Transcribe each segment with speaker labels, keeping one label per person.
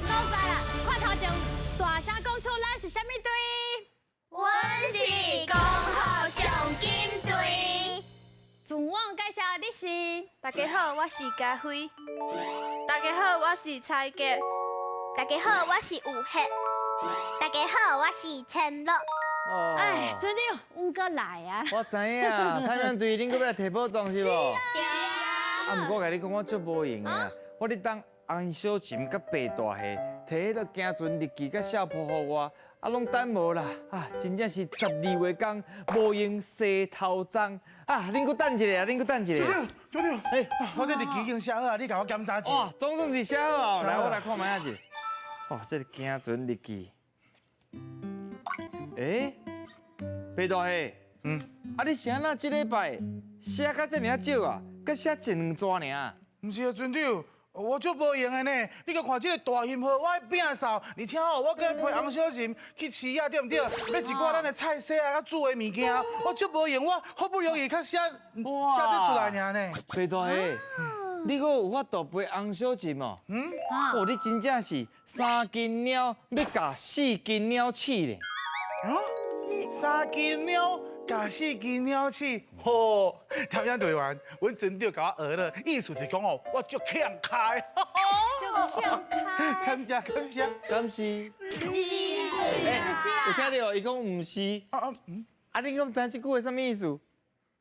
Speaker 1: 所在啦。看頭前大聲講出咱是啥物隊？
Speaker 2: 阮是光復上金隊。
Speaker 1: 自我介紹，你是？
Speaker 3: 大家好，我是嘉輝。大家好，我是蔡傑。
Speaker 2: 大家好，我是吳赫。大家好，我是陳樂。
Speaker 4: 哦。
Speaker 1: 哎，船長，阮閣來啊！
Speaker 4: 我知影，探險隊恁閣欲來提寶藏是無？
Speaker 2: 是啊。
Speaker 4: 啊，毋過我共你講，我足無閒的啊！我咧等洪小琴佮白大蝦提彼个行船日記佮數簿予我，啊，攏等無啦！啊，真正是12月工無閒洗頭鬃啊！恁閣等一下啊，恁閣等一下。
Speaker 5: 船長，船長，哎，我這日記已經寫好啊，你共我檢查一下。
Speaker 4: 哦，總算是寫好哦。來，我來看覓仔者。哦，這個行船日記。欸，白大蝦，啊，你是按怎這禮拜寫甲這爾仔少啊？閣寫一兩紙爾？
Speaker 5: 毋是啊，船長，我足無閒的呢。你閣看這个大型號，我愛摒掃，而且哦，我閣愛陪洪小琴去市仔，對毋對？買一寡咱的菜色啊，佮煮的物件，我足無閒，我好不容易較寫寫這出來爾呢。
Speaker 4: 白大蝦，你閣有法度陪洪小琴哦？嗯。哦，你真正是三斤貓欲共四斤鳥鼠咧。
Speaker 5: 啊？三斤貓共四斤鳥鼠，吼！探險隊員，阮船長共我學了，意思就是講哦，我足欠開。
Speaker 1: 足欠開。
Speaker 5: 感謝感謝。
Speaker 4: 敢是？
Speaker 2: 毋是。
Speaker 4: 欸，有聽著？伊講毋是。啊啊嗯。啊，你敢知這句話啥物意思？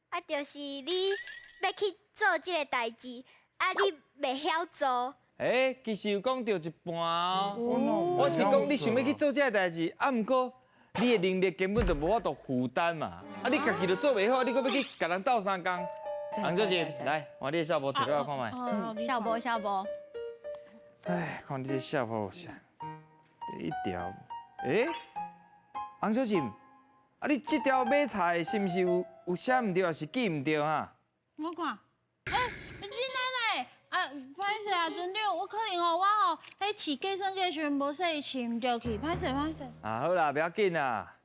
Speaker 2: 啊，就是你欲去做這个代誌，啊，你袂曉做。
Speaker 4: 欸，其實有講著一半哦。我是講你想欲去做這个代誌，啊，毋過你的能力根本就無法度負擔嘛。啊，你家己都做袂好，你閣欲去共人鬥相共。洪小姐，來，換你的數簿提來我看覓。
Speaker 1: 數簿數簿。
Speaker 4: 唉，看你這數簿有啥？第一條，欸，洪小姐，啊，你這條買菜是毋是有寫毋對，抑是記毋對啊？
Speaker 6: 我看，欸，真的呢，啊，歹勢啊，船長，我可能哦，我吼，彼試計算機的時陣無細試毋著去，歹勢歹勢。
Speaker 4: 啊，好啦，不要緊啦。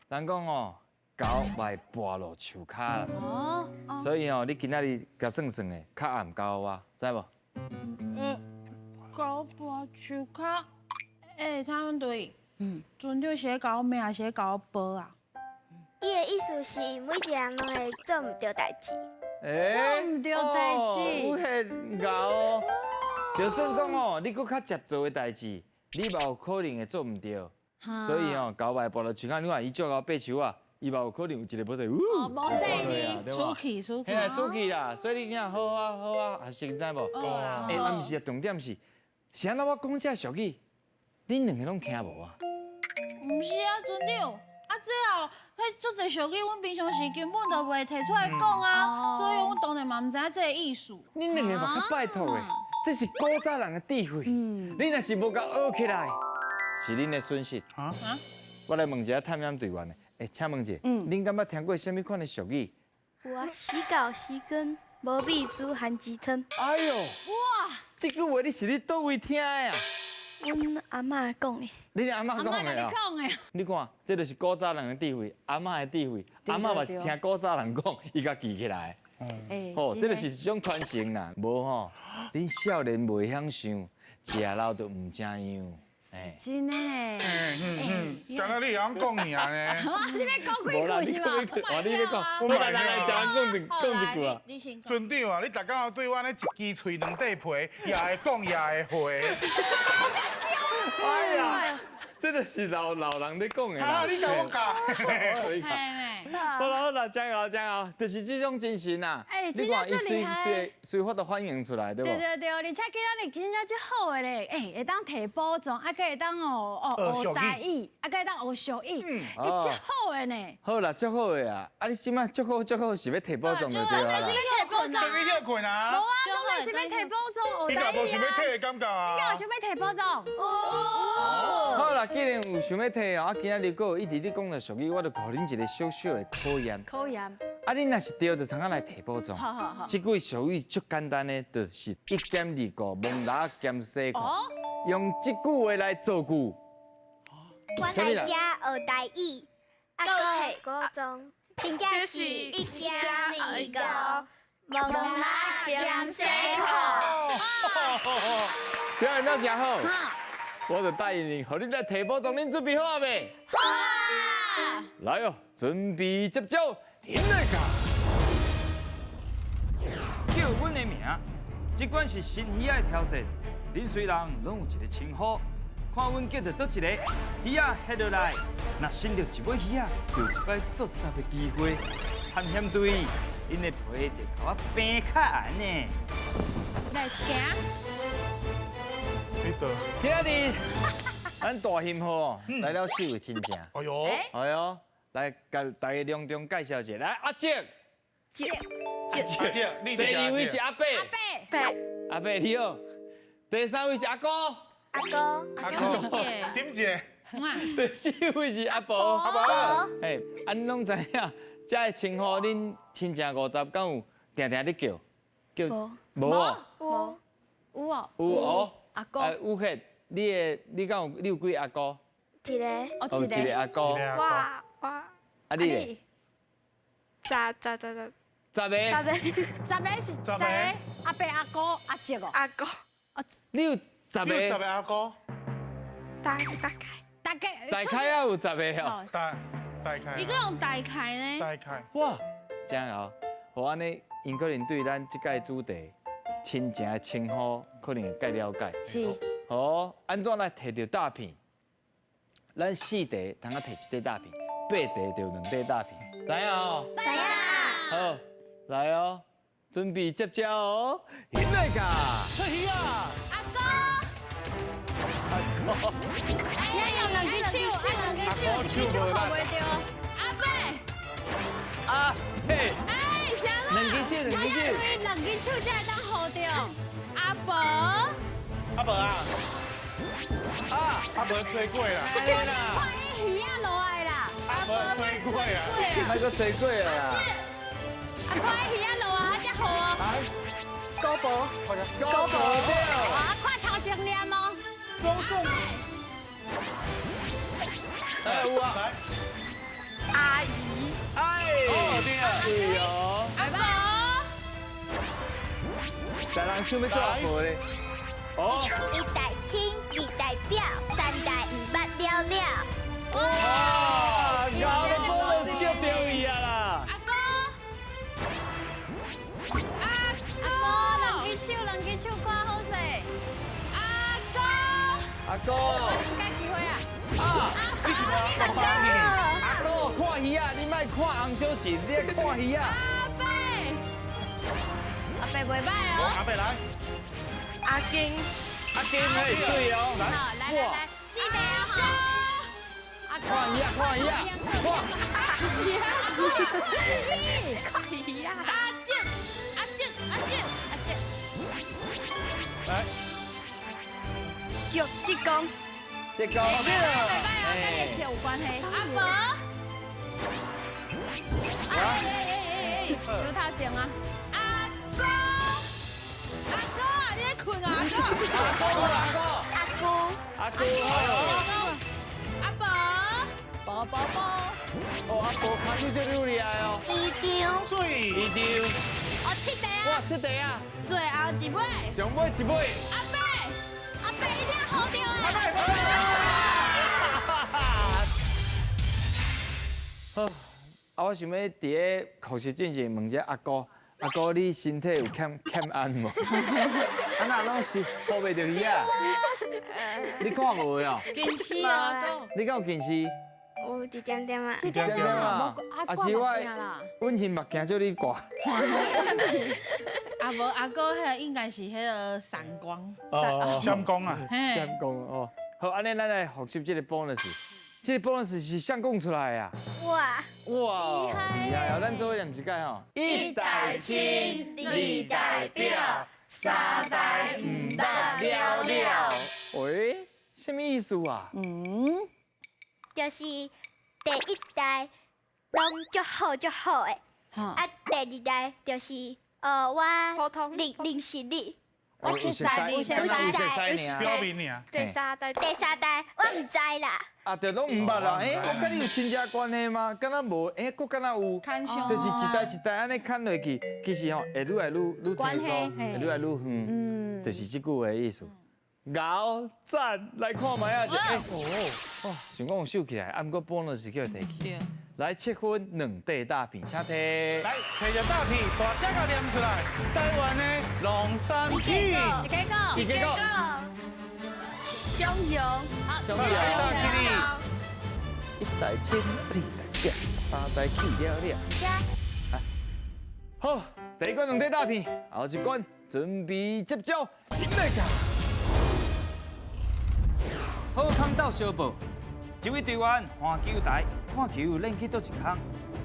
Speaker 4: 人講哦，狗嘛會跋落樹跤啦。哦。所以哦，你今仔日共算算的，較暗交予我，知無？
Speaker 6: 狗跋樹跤，欸，探險隊，船長是咧共我罵，抑是咧共我褒啊？
Speaker 2: 伊的意思是每一个人攏會做毋著代誌。
Speaker 4: 欸，
Speaker 1: 做毋著代誌。
Speaker 4: 有彼𠢕哦，就算講哦，你閣較捷做的代誌，你嘛有可能會做毋著。所以哦，狗嘛會跋落樹跤，你看伊照𠢕爬樹仔，伊嘛有可能有一个無勢，
Speaker 1: 哦，無細膩，
Speaker 6: 出去出去。
Speaker 4: 嘿，出去啦，所以你聽好啊好啊，學習知無？欸，啊毋是啊，重點是，是按怎我講這俗語，恁兩个攏聽無啊？
Speaker 6: 毋是啊，船長。啊，這哦，彼足濟俗語，阮平常時根本就袂提出來講啊，所以阮當然嘛毋知影這个意思。
Speaker 4: 恁兩个嘛較拜託的，這是古早人的智慧，恁若是無共學起來，是恁的損失。啊？我來問一下探險隊員的，欸，請問一下，恁敢捌聽過啥物款的俗語？
Speaker 3: 有啊，死狗死根，無米煮番薯湯。
Speaker 4: 哎喲，哇，這句話你是咧佗位聽的啊？
Speaker 3: 阮阿嬤講的。
Speaker 4: 你阿嬤講的啊？你看，這就是古早人的智慧，阿嬤的智慧，阿嬤嘛是聽古早人講，伊共記起來。哦，這就是一種傳承啦。無吼，恁少年袂曉想，食老就毋知樣。
Speaker 1: 哎，真的呢。
Speaker 5: 嗯，敢若你會曉講爾呢？
Speaker 1: 你欲講幾句是嘛？
Speaker 4: 哦，你欲講，我來來來，講講一句啊。
Speaker 5: 船長啊，你逐工對我咧一支喙兩塊皮，也會講也會回。
Speaker 4: 哎呀，這就是老老人咧講的啦。
Speaker 5: 啊，你共我教。
Speaker 4: 好啦好啦，加油加油，就是這種精神啊。
Speaker 1: 欸，
Speaker 4: 你看伊隨隨隨法度反映出來，對無？
Speaker 1: 對對對，而且今仔日真正足好的咧，欸，會當提寶藏，啊，閣會當哦學台語，啊，閣會當學俗語，欸，足好的呢。
Speaker 4: 好啦，足好的啊！啊，你這擺足好足好是欲提寶藏就對啦。
Speaker 1: 是欲提寶藏。
Speaker 5: 欲歇睏啊？
Speaker 1: 無啊，當然是欲提寶藏學台語啊。
Speaker 5: 你若無想欲提的感覺啊？
Speaker 1: 你敢有想欲提寶藏？
Speaker 4: 好啦，既然有想欲提哦，啊，今仔日閣有一直咧講著俗語，我就予恁一個小小的考驗。
Speaker 1: 考驗。
Speaker 4: 啊，恁若是對，就通仔來提寶藏。
Speaker 1: 好好好。
Speaker 4: 這句俗語足簡單的，就是一兼二顧，摸蜊仔兼洗褲。用這句話來造句。
Speaker 2: 我來遮學台語，啊，閣提寶藏，真正是一兼二顧，摸蜊仔兼洗褲。
Speaker 4: 表演得誠好。我就答應你，予恁來提寶藏，恁準備好未？好啊！來哦，準備接招，停來噶！叫阮的名，這款是新魚仔的挑戰。恁雖然攏有一個稱呼，看阮叫著佗一個魚仔翕落來，若伸著一尾魚仔，就有一擺作答的機會。探險隊，𪜶的皮就共我平較硬呢。
Speaker 6: 來行。
Speaker 4: 今日咱大興號來了四位親情。
Speaker 5: 哎呦，
Speaker 4: 哎呦，來共大家隆重介紹一下，來阿叔，
Speaker 5: 阿叔，
Speaker 4: 第二位是阿伯，
Speaker 1: 阿伯，
Speaker 4: 阿伯你好。第三位是阿姑，
Speaker 2: 阿姑，
Speaker 5: 阿姑，點姐，
Speaker 4: 第四位是阿婆，
Speaker 2: 阿婆。
Speaker 4: 哎，恁攏知影，這个稱呼恁親情50，敢有定定咧叫？叫無？
Speaker 2: 無，
Speaker 1: 有哦，
Speaker 4: 有哦。
Speaker 1: 阿姑，
Speaker 4: 有彼，你的你敢有？你有幾个阿姑？
Speaker 2: 一个，
Speaker 4: 哦，一个阿姑。
Speaker 3: 我我。
Speaker 4: 啊你咧？
Speaker 3: 十十十十。
Speaker 4: 十个。
Speaker 3: 十个。
Speaker 1: 十个是十个，阿伯阿姑阿叔哦。
Speaker 3: 阿姑。
Speaker 4: 你有十个？
Speaker 5: 你有十个阿姑？
Speaker 3: 大大概。
Speaker 1: 大概。
Speaker 4: 大概也有十个哦。
Speaker 5: 大大概。
Speaker 6: 你閣用大概呢？
Speaker 5: 大概。
Speaker 4: 哇，真𠢕，予按呢，𪜶可能對咱這屆主題親情的稱呼可能會較了解。
Speaker 1: 是。
Speaker 4: 好，按怎來提著詐騙？咱四題通啊提一塊詐騙，八題就兩塊詐騙，知影吼？
Speaker 1: 知影。
Speaker 4: 好，來哦，準備接招哦，起來噶！
Speaker 5: 出魚啊！
Speaker 6: 阿哥。
Speaker 4: 阿哥。
Speaker 1: 你用兩隻手，兩隻手，一隻手抱袂著。
Speaker 6: 阿伯。
Speaker 4: 阿伯。
Speaker 6: 哎，啥啦？
Speaker 4: 兩隻手，兩隻手。
Speaker 1: 兩隻手才會當抱著。
Speaker 6: 阿伯。
Speaker 5: 阿伯啊。
Speaker 4: 啊，
Speaker 5: 阿伯吹過啦。
Speaker 1: 看伊魚仔落來啦。
Speaker 5: 阿伯吹過啦。
Speaker 4: 莫閣吹過啦。
Speaker 1: 啊，看伊魚仔落來，才好哦。
Speaker 3: 高博。
Speaker 4: 高博對。
Speaker 1: 啊，看頭前念哦。
Speaker 5: 中送。
Speaker 4: 哎，有啊。
Speaker 3: 阿姨。
Speaker 4: 哎。哦，對啊。是哦。
Speaker 6: 阿伯。
Speaker 4: 大人想欲做阿婆咧。哦。
Speaker 2: 一代親，二代表，三代毋捌了了。
Speaker 4: 哇！𠢕的寶是叫著伊啊啦。
Speaker 6: 阿哥。阿
Speaker 1: 哥，兩隻手，兩隻手看好勢。
Speaker 6: 阿哥。
Speaker 4: 阿哥。
Speaker 1: 我你一擺機會啊。
Speaker 4: 啊！
Speaker 5: 你是阿哥。
Speaker 4: 阿哥看魚仔，你莫看洪小琴，你愛看魚仔。
Speaker 6: 阿伯。
Speaker 1: 阿伯袂䆀哦。
Speaker 5: 阿伯來。
Speaker 3: 阿金。
Speaker 4: 阿金嘿，水哦。
Speaker 1: 好，來來來，四個哦。阿哥。
Speaker 4: 看魚仔，看魚仔，看。
Speaker 3: 是啊。看魚仔。
Speaker 6: 阿叔，阿叔，阿叔，
Speaker 1: 阿叔。
Speaker 5: 來。
Speaker 3: 祝志公。
Speaker 4: 這個。
Speaker 1: 袂䆀哦，佮你的叔有關係。
Speaker 6: 阿伯。
Speaker 1: 哎哎哎，手頭前啊。
Speaker 6: 阿哥。阿哥啊，你咧睏啊？阿哥。
Speaker 4: 阿哥，
Speaker 2: 阿姑。
Speaker 4: 阿姑。
Speaker 6: 阿伯。
Speaker 1: 伯伯伯。
Speaker 4: 哦，阿伯跤手這愈厲害哦。
Speaker 2: 姨丈。
Speaker 5: 水。
Speaker 4: 姨丈。
Speaker 1: 哦，七塊啊。
Speaker 4: 哇，七塊啊。
Speaker 6: 最後一尾。
Speaker 4: 上尾一尾。
Speaker 6: 阿伯。
Speaker 1: 阿伯，你聽好著啊。
Speaker 4: 好，啊，我想欲佇咧考試進前問一下阿姑，阿姑你身體有欠欠安無？啊哪攏是抱袂著魚仔？你看無的哦？
Speaker 6: 近視哦，
Speaker 4: 你敢有近視？
Speaker 2: 有一點點啊。
Speaker 1: 一點點啊。
Speaker 4: 啊是我隱形目鏡叫你掛。
Speaker 6: 啊無阿哥，彼個應該是彼個散光。
Speaker 4: 哦，
Speaker 5: 閃光啊。
Speaker 4: 閃光哦。好，按呢咱來複習這個 bonus。這個 bonus 是誰講出來的啊？
Speaker 2: 哇！
Speaker 4: 哇！厲害哦！咱做伙念一擺吼。
Speaker 2: 一代親，二代表，三代毋捌了了。
Speaker 4: 喂，啥物意思啊？
Speaker 6: 嗯，
Speaker 2: 就是第一代攏足好足好的，啊，第二代就是我認識你。
Speaker 1: 我熟似你，
Speaker 4: 有熟似，
Speaker 5: 表面爾。
Speaker 3: 第三代，
Speaker 2: 第三代我毋知啦。
Speaker 4: 啊，就攏毋捌啦。欸，我佮你有親戚關係嗎？敢若無？欸，閣敢若有？就是一代一代按呢牽落去，其實吼會愈來愈愈清楚，會愈來愈遠。嗯，就是這句話的意思。牛赞，来看覓仔者。哦，想講有收起來，啊，毋過 bonus 叫提去。來七分兩塊大片，請提。
Speaker 5: 來，提隻大片，大聲共念出來。台灣的龍山起。
Speaker 1: 是幾個？
Speaker 4: 是幾個？
Speaker 3: 雙雄。
Speaker 1: 好，
Speaker 4: 雙雄。一代親，二代囝，三代起了了。好，第一關兩塊大片，後一關準備接招，起來噶。
Speaker 7: 好康鬥相報，一位隊員看球台，看球練去佗一空，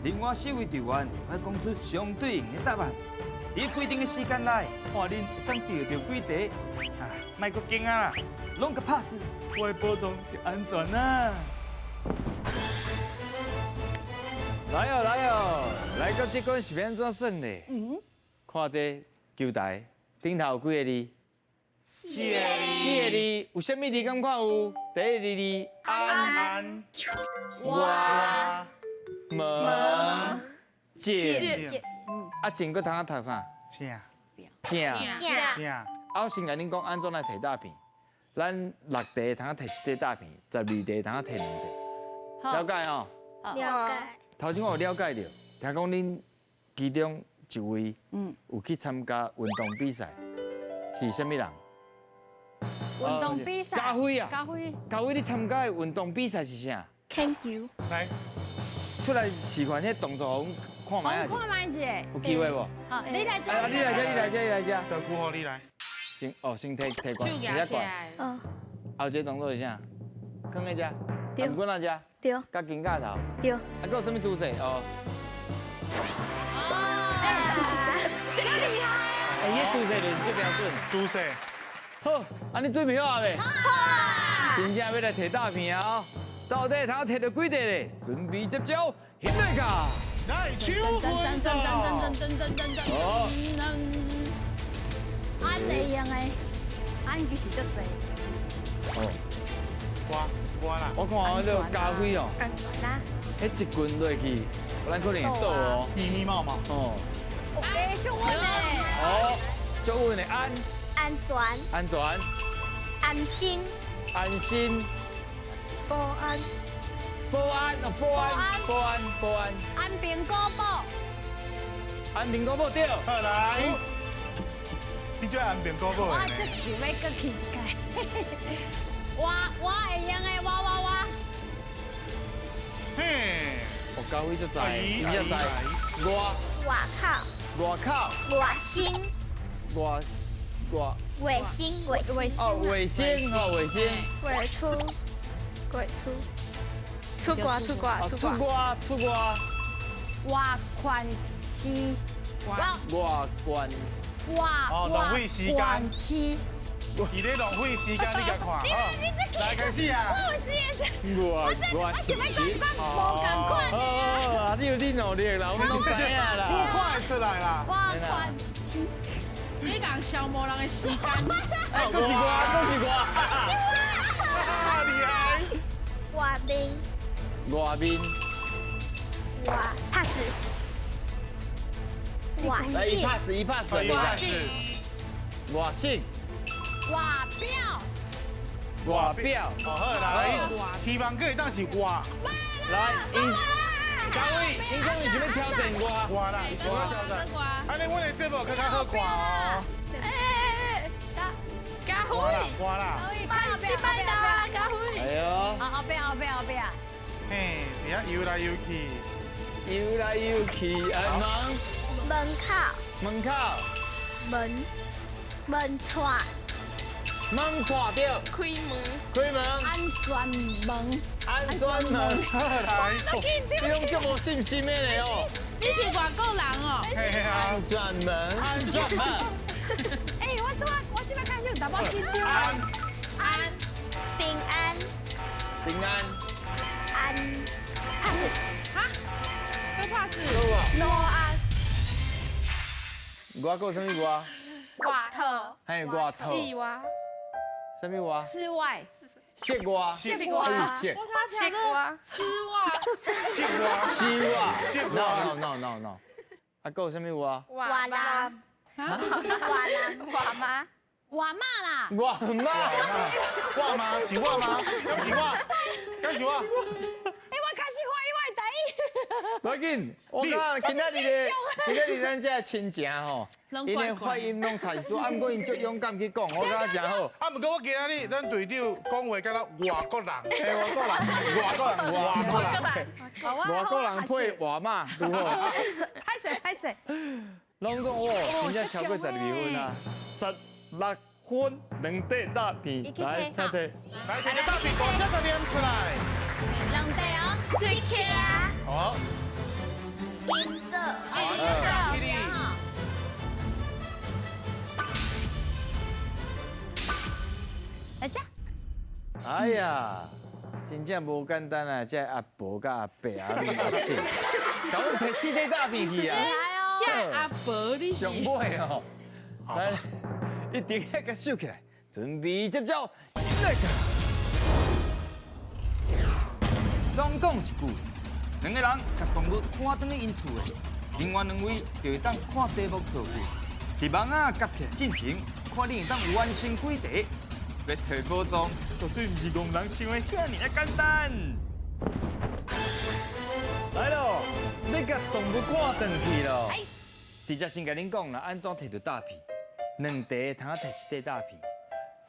Speaker 7: 另外四位隊員愛講出相對應的答案。佇規定的時間內，看恁會當著著幾題。啊，莫閣驚啊啦，攏共拍死，我的寶藏就安全啦。
Speaker 4: 來哦來哦，來到這關是欲按怎算咧？嗯，看這球台頂頭有幾個字？四個字，四個字，有啥物字？敢看有？第一個字安、外、門、靜。啊，靜閣通啊讀啥？
Speaker 5: 正。
Speaker 4: 正。
Speaker 5: 正。
Speaker 4: 啊，我先共恁講按怎來提大片。咱6題通啊提1塊大片，12題通啊提2塊。了解吼？
Speaker 2: 了解。
Speaker 4: 頭先我有了解著，聽講恁其中一位有去參加運動比賽，是啥物人？
Speaker 1: 運動比賽。
Speaker 4: 家輝啊，
Speaker 1: 家輝，
Speaker 4: 家輝，你參加的運動比賽是啥？
Speaker 2: 鉛球。
Speaker 5: 來，
Speaker 4: 出來示範彼動作，看覓仔。
Speaker 1: 看覓者。
Speaker 4: 有機會無？
Speaker 1: 好，你來這。
Speaker 4: 你來這，你來這，你來這。
Speaker 5: 道具予你來。
Speaker 4: 先哦，先提提懸，直接懸。
Speaker 2: 哦。
Speaker 4: 後一個動作是啥？囥佇這。
Speaker 2: 對。
Speaker 4: 毋管哪這。
Speaker 2: 對。
Speaker 4: 佮肩胛頭。
Speaker 2: 對。
Speaker 4: 啊，閣有啥物姿勢？哦。
Speaker 1: 真厲害。
Speaker 4: 欸，彼姿勢就是這標準。
Speaker 5: 姿勢。
Speaker 4: 好，按呢準備好未？
Speaker 1: 好啊！
Speaker 4: 真正欲來提大片啊！到底通提著幾塊咧？準備接招，起來噶！
Speaker 5: 來，手揮手。
Speaker 4: 好。
Speaker 1: 按會用的，按其實足濟。
Speaker 4: 哦。
Speaker 5: 我啦。
Speaker 4: 我看哦，這個家輝哦，
Speaker 2: 安全啦。
Speaker 4: 彼一棍落去，咱可能會倒哦。
Speaker 5: 密密麻麻。
Speaker 4: 哦。
Speaker 1: 欸，足穩的。
Speaker 4: 哦，足穩的安。
Speaker 2: 安全。
Speaker 4: 安全。
Speaker 2: 安心。
Speaker 4: 安心。
Speaker 3: 保安。
Speaker 4: 保安哦，保安，保安，保安。
Speaker 1: 安平古堡。
Speaker 4: 安平古堡對。
Speaker 5: 好來。你最愛安平古堡。
Speaker 1: 我足想欲閣去一擺。我會用的，我。
Speaker 5: 嘿。
Speaker 4: 我家輝足知，真正知。外。
Speaker 2: 外口。
Speaker 4: 外口。
Speaker 2: 外星。
Speaker 4: 外。外。
Speaker 2: 卫星，卫星。
Speaker 4: 哦，卫星，哦，卫星。
Speaker 3: 外出，外出，出国，出国，
Speaker 4: 出国，出国。
Speaker 1: 外款市。
Speaker 4: 外关。
Speaker 1: 外。
Speaker 5: 哦，浪费时间。
Speaker 1: 市。
Speaker 5: 伊咧浪费时间，你共看。来开始啊！
Speaker 1: 我是我想欲讲一寡无仝款的。
Speaker 4: 啊，你有你努力啦，我們攏知影啦。
Speaker 5: 我看會出來啦。
Speaker 1: 外款市。
Speaker 6: 你共消磨人的時間。
Speaker 4: 哎，閣是我，閣是我。
Speaker 5: 厲害。
Speaker 2: 外面。
Speaker 4: 外面。
Speaker 2: 外 pass。外
Speaker 4: 来，一 pass，一 pass，
Speaker 5: 一 pass。
Speaker 4: 外姓。
Speaker 1: 外表。
Speaker 4: 外表。
Speaker 5: 好，來，希望閣會當是外。
Speaker 4: 來，家輝，你講你是欲挑戰我？
Speaker 5: 我啦，是欲挑戰。按呢，阮的節目閣較好看哦。
Speaker 3: 哎哎哎，家輝，
Speaker 5: 我啦，
Speaker 3: 你拜啦，家輝。
Speaker 4: 哎呦。
Speaker 1: 後壁後壁後壁。
Speaker 5: 嘿，佇遐游來游去，
Speaker 4: 游來游去，啊門。
Speaker 2: 門口。
Speaker 4: 門口。
Speaker 2: 門門掣。
Speaker 4: 門掣對。
Speaker 3: 開門。
Speaker 4: 開門。
Speaker 1: 安全門。
Speaker 4: 安全門。
Speaker 5: 來。
Speaker 4: 你攏這無信心的咧哦。
Speaker 6: 你是外國人哦。
Speaker 4: 安全門。
Speaker 5: 安全門。
Speaker 1: 哎，我這擺開始有淡薄緊張。
Speaker 5: 安。
Speaker 1: 安。
Speaker 2: 平安。
Speaker 4: 平安。
Speaker 2: 安。pass。
Speaker 6: 哈？都 pass。
Speaker 3: 罗安。
Speaker 4: 外國啥物外？
Speaker 3: 外套。
Speaker 4: 嘿，外套。
Speaker 3: 室外。
Speaker 4: 啥物外？
Speaker 1: 室外。
Speaker 4: 室外。
Speaker 3: 室外。
Speaker 4: 室。
Speaker 3: 室外。
Speaker 6: 丝袜。
Speaker 5: 室外。
Speaker 4: 室外。No no no no。啊，閣有啥物外？
Speaker 2: 外人。外人。
Speaker 3: 外妈。
Speaker 1: 我妈啦。
Speaker 4: 我妈。
Speaker 5: 我妈是我妈，敢是我，敢是我。
Speaker 1: 哎，我开始怀疑我的台语。
Speaker 4: 无要紧，我感觉今仔日的，今仔日咱这个亲情吼，𪜶的发音拢差一丝，啊，毋过𪜶足勇敢去讲，我感觉真好。
Speaker 5: 啊，毋过我今仔日咱队长讲话敢若外国人，
Speaker 4: 嘿，外国人，外国人，外国人，外国人配外妈，拄好。
Speaker 1: 歹势歹势。
Speaker 4: 拢讲哦，真正超过12分啊，16分2块大片，来，请提。
Speaker 5: 来，这个大片大声个念出来。
Speaker 1: 两块哦。
Speaker 2: 水起啊。
Speaker 5: 好。
Speaker 2: 金子。
Speaker 5: 金子。
Speaker 1: 来这。
Speaker 4: 哎呀，真正无简单啊！这阿婆佮阿伯啊，阿姐，共阮提4块大片去啊。
Speaker 6: 这阿婆你是
Speaker 4: 上尾哦，来，一定要共收起来，准备接招，来个。
Speaker 7: 总讲一句，两个人共动物赶转去𪜶厝的，另外两位就会当看题目造句。伫网仔夹起来进前，看你会当完成几题。欲提宝藏，绝对毋是戆人想的遐尔仔简单。
Speaker 4: 来咯，欲共动物赶转去咯。直接先共恁讲啦，按怎提著大片？两块通提1块大片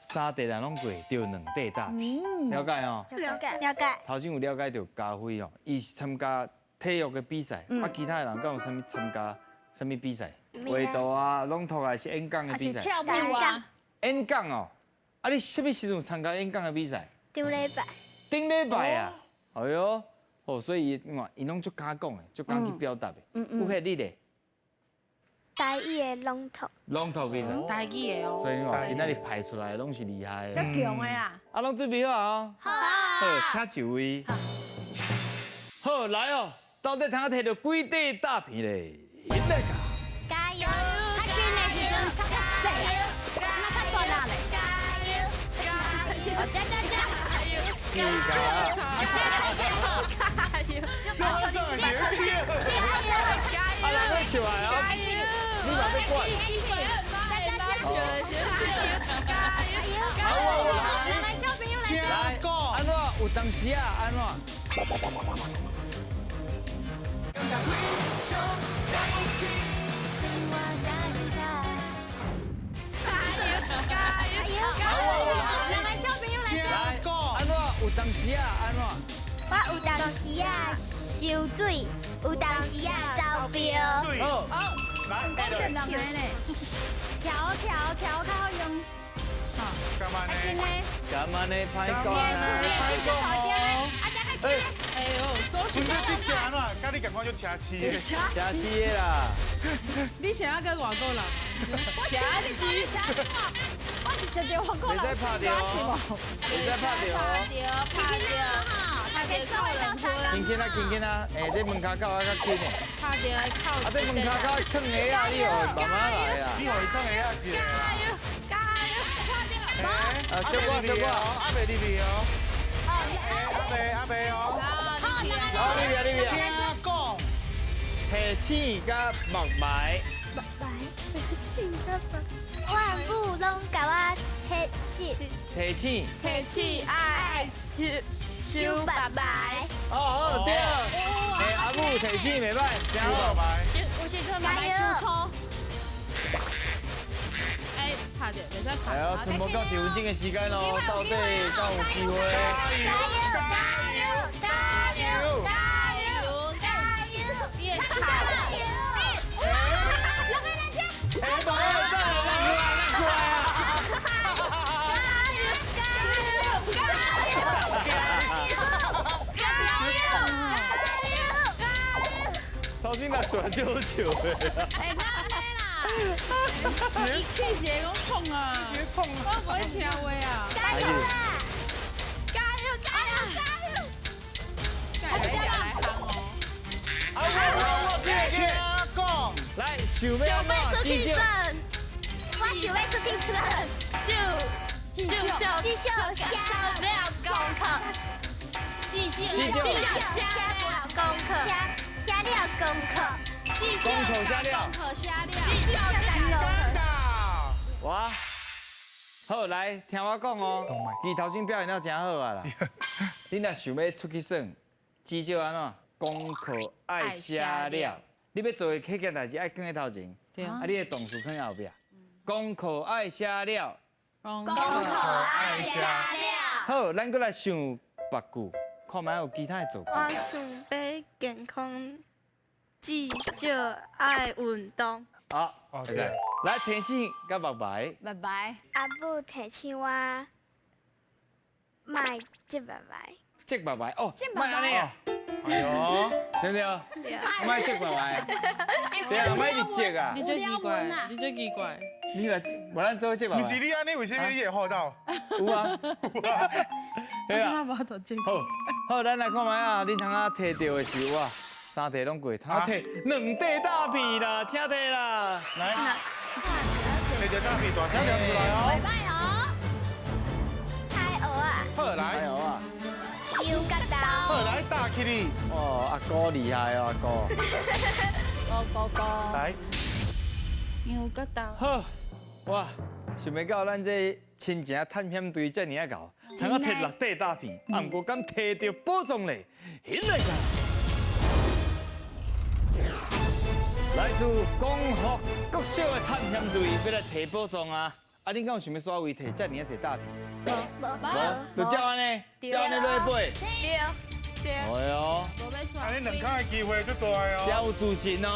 Speaker 4: ，3块人拢过，就2块大片。了解哦？
Speaker 2: 了解。了解。
Speaker 4: 头先有了解著家辉哦，伊是参加体育的比赛，啊，其他的人敢有啥物参加啥物比赛？画图啊，朗读啊，是演讲的比赛。
Speaker 1: 跳舞啊。
Speaker 4: 演讲哦，啊，你啥物时阵参加演讲的比赛？
Speaker 2: 顶礼拜。
Speaker 4: 顶礼拜啊，哎哟，哦，所以伊𪜶拢足敢讲的，足敢去表达的。有彼你咧？
Speaker 2: 台语的朗读。
Speaker 4: 朗读比赛。
Speaker 6: 台语的哦。
Speaker 4: 所以你看，今仔日排出来拢是厉害的。
Speaker 1: 足强的啦。
Speaker 4: 啊，拢准备好啊？
Speaker 1: 好。
Speaker 4: 好，请就位。好，来哦，到底通提著几块大片咧？来个。
Speaker 2: 加油！
Speaker 1: 较紧的时阵较较细，这马较大啦咧。
Speaker 3: 加油！加油！
Speaker 1: 加加加！
Speaker 4: 加油！
Speaker 3: 加油！
Speaker 5: 加油！
Speaker 3: 加
Speaker 4: 油！啊，人咧笑啊！你嘛欲管？
Speaker 3: 加油！
Speaker 4: 好，
Speaker 1: 来，小朋友来。
Speaker 4: 来，按怎？有当时啊，按怎？
Speaker 3: 加油！
Speaker 4: 加油！
Speaker 1: 来，小朋友来。
Speaker 4: 来，按怎？有当时啊，按怎？
Speaker 2: 我有当时啊收水，有当时啊走标。
Speaker 4: 好，
Speaker 5: 来，
Speaker 1: 讲两个咧，跳跳跳较好用。
Speaker 5: 好，干嘛呢？
Speaker 4: 干嘛呢？歹讲
Speaker 1: 啊！啊，这较紧。
Speaker 6: 哎呦，
Speaker 5: 纯粹这只安怎？佮你共款就奢侈的。
Speaker 4: 奢侈的啦。
Speaker 6: 你想要跟外国人？
Speaker 1: 奢侈。我是绝对外国人。
Speaker 4: 袂使拍著哦，袂使拍著哦。
Speaker 3: 拍著，拍著，
Speaker 4: 轻轻啊，轻轻啊，哎，这门跤口啊较轻的。
Speaker 6: 拍著来扣。
Speaker 4: 啊，这门跤口藏鞋仔，你予慢慢来啊。
Speaker 5: 你予伊藏鞋仔一个。
Speaker 3: 加油，加油，拍著。
Speaker 4: 啊，小可小可，
Speaker 5: 阿伯入去哦。阿伯阿伯哦。
Speaker 1: 好，
Speaker 4: 好，入去入去。
Speaker 5: 请讲。
Speaker 4: 提醒佮目眉。
Speaker 2: 目眉，提醒佮目。我母拢共我提醒。
Speaker 4: 提醒。
Speaker 3: 提醒爱收收目眉。
Speaker 4: 哦哦对。哎，阿母提醒袂歹，真好。
Speaker 6: 有时阵嘛爱收粗。哎，拍著，袂使拍。
Speaker 4: 哎呦，剩无够1分钟的时间咯，到底敢有机会？
Speaker 2: 加油！加油！加油！加油！加油！
Speaker 1: 两个人加。
Speaker 5: 哎，无，
Speaker 2: 加油！加油！加油！加油！
Speaker 4: 头先若出来就好笑的。
Speaker 1: 哎，哪安呢啦？
Speaker 6: 伊气一个讲创啊，
Speaker 5: 创啊，
Speaker 6: 我无会听话啊。
Speaker 2: 加油啦！
Speaker 3: 加油！加油！加油！
Speaker 6: 加油！来行哦。
Speaker 4: 啊，我
Speaker 5: 请讲。
Speaker 4: 来，想欲按怎？
Speaker 3: 出去耍，
Speaker 2: 我想欲出去耍，
Speaker 3: 就就笑
Speaker 2: 就笑写
Speaker 3: 了功课，
Speaker 6: 记记
Speaker 2: 记写了功课，写了功课，
Speaker 4: 功课写了，
Speaker 6: 功课写了，
Speaker 2: 记了功课。
Speaker 4: 哇！好，來聽我講哦，伊頭先表現了真好啊啦。你若想欲出去耍，至少按怎？功課愛寫了，你欲做的彼件代誌愛囥佇頭前。啊，你的動詞囥後壁。功課愛寫了，
Speaker 6: 功課愛寫了。
Speaker 4: 好，咱閣來想別句，看覓有其他的造句。
Speaker 3: 我想欲健康，至少愛運動。
Speaker 4: 好，來提醒佮拜拜。
Speaker 1: 拜拜。
Speaker 2: 阿母提醒我，莫折目眉。
Speaker 4: 折目眉哦，莫按呢啊。
Speaker 5: 哎喲，
Speaker 4: 對不對？莫折目眉。對啊，莫一直折啊。
Speaker 6: 你最奇怪，你最奇怪。
Speaker 4: 你來，無咱做折目眉。
Speaker 5: 毋是你按呢，為啥物你會唬到？
Speaker 4: 有啊，有啊。對啊。好，好，咱來看覓啊，恁通仔提著的是哇。三塊攏過，通提兩塊大片啦，請提啦，
Speaker 5: 來，提隻大片大聲念出來哦。
Speaker 1: 袂歹哦。
Speaker 2: 太蚵仔。
Speaker 5: 好來。
Speaker 4: 太蚵仔。
Speaker 2: 牛角豆。
Speaker 5: 好來，打起你。
Speaker 4: 哦，阿哥厲害哦，阿哥。
Speaker 6: 哥哥哥。
Speaker 5: 來。
Speaker 6: 牛角豆。
Speaker 4: 好，哇，想袂到咱這親情探險隊遮爾仔𠢕，通仔提六塊大片，啊，毋過敢提著寶藏咧，起來個。來自光復國小的探險隊欲來提寶藏啊！啊，恁敢有想欲煞位提遮爾仔濟大片？
Speaker 2: 無，
Speaker 4: 無，就照按呢，照按呢落去飛。
Speaker 3: 對，對。
Speaker 4: 會哦。
Speaker 5: 按呢兩空的機會足大哦。
Speaker 4: 真有自信哦。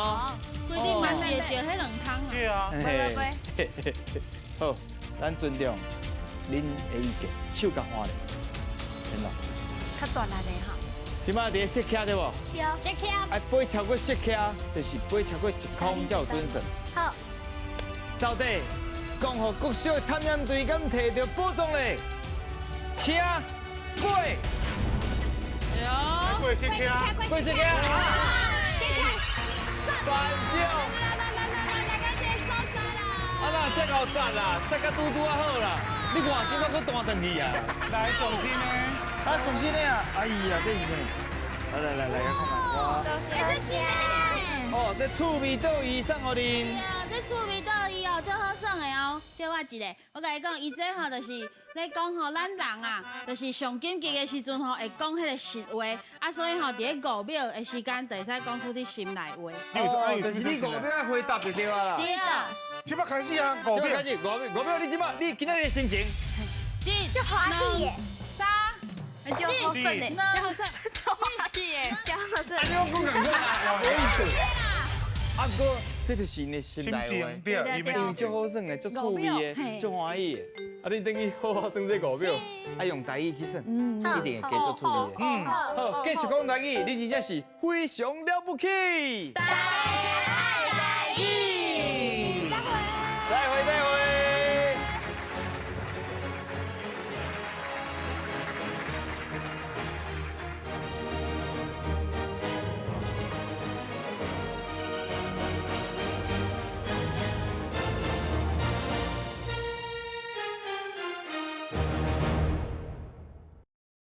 Speaker 6: 規定嘛是會著彼兩空啊。
Speaker 5: 對啊。
Speaker 4: 嘿嘿。好，咱尊重恁的意見，手共換咧，真啦。
Speaker 1: 較大力的吼。
Speaker 4: 這擺佇咧摔跤對無？
Speaker 2: 對。
Speaker 1: 摔跤。
Speaker 4: 愛飛超過摔跤，就是飛超過一空才有準算。
Speaker 2: 好。
Speaker 4: 到底光復國小的探險隊敢提著寶藏咧？請飛。
Speaker 6: 哎喲。
Speaker 5: 過摔跤。
Speaker 4: 過摔跤。
Speaker 1: 摔跤。
Speaker 4: 班長。
Speaker 1: 來來來來來，來到這個所在啦。
Speaker 4: 啊那這夠讚啦，讚甲拄拄仔好啦。你看，這擺閣彈轉去啊。
Speaker 5: 來，上新的。
Speaker 4: 啊，上新的啊！哎呀，這是啥？來來來來，看覓。哇！
Speaker 1: 欸，這是呢。
Speaker 4: 哦，這趣味桌椅送予恁。
Speaker 6: 對啊，這趣味桌椅哦，足好耍的哦。借我一个，我共你講，伊這吼就是咧講吼，咱人啊，就是上緊急的時陣吼，會講彼个實話，啊，所以吼，佇咧5秒的時間，就會使講出你心內話。
Speaker 4: 哦，就是你5秒愛回答就對啊啦。
Speaker 6: 對。
Speaker 5: 這擺開始啊，5秒。
Speaker 4: 開始，5秒，5秒，你這擺，你今仔日的心情？
Speaker 6: 一、
Speaker 2: 足歡喜的。
Speaker 6: 三。
Speaker 3: 就好耍的，
Speaker 1: 就好耍，
Speaker 3: 就歡喜的，就好耍。
Speaker 4: 啊，你講講仝款啊，無意思。啊，毋過這就是𪜶的心內話，
Speaker 5: 對，
Speaker 4: 因為足好耍的，足趣味的，足歡喜的。啊，你等於好好耍這5秒，啊，用台語去耍，一定會加足趣味的。
Speaker 5: 嗯，
Speaker 4: 好，繼續講台語，你真正是非常了不起。
Speaker 2: 台愛台語。